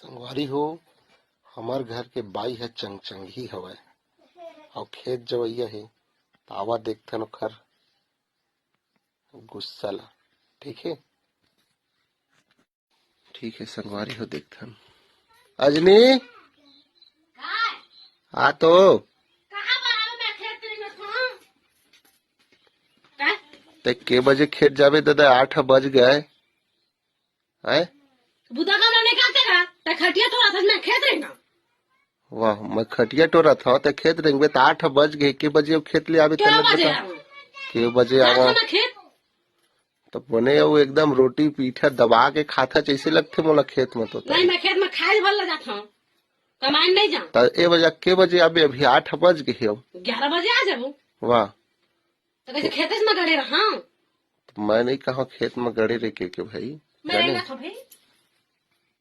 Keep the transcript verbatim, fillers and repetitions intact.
संगवारी हो, हमर घर के बाई ह चंगचंगी हवय, अउ खेत जवइया हे, त आवा देखथन ओखर गुस्सा ला। ठीक हे, ठीक हे संगवारी हो, देखथन। अजनी, आ तो। ते के बजे खेत जाबे दादा? आठ बज गए। हैं? बुता का नहीं करते का? ते खटिया टोरा था, मैं खेत रहेंगा। वाह, मैं खटिया टोरा था, ते खेत रहेंगे। तो आठ बज गए, के बजे अब खेत ले आवे? के बजे आवा? के बजे आवा? खेत। तो बने वो एकदम रोटी पीठा दबा के खाता जैसे लगते मोला खेत में तो। नहीं, मैं खेत में खाए भर ले जाता हूँ, कमाए नहीं जाऊँ। तो ए बजे, के बजे आबे? अभी आठ बज गए हो। ग्यारह बजे आ जाबो। वाह। तो कैसे खेत में गड़े रहा? तो मैं नहीं कहा खेत में गड़े रह के, के भाई। मैं जाने? रहना था भाई।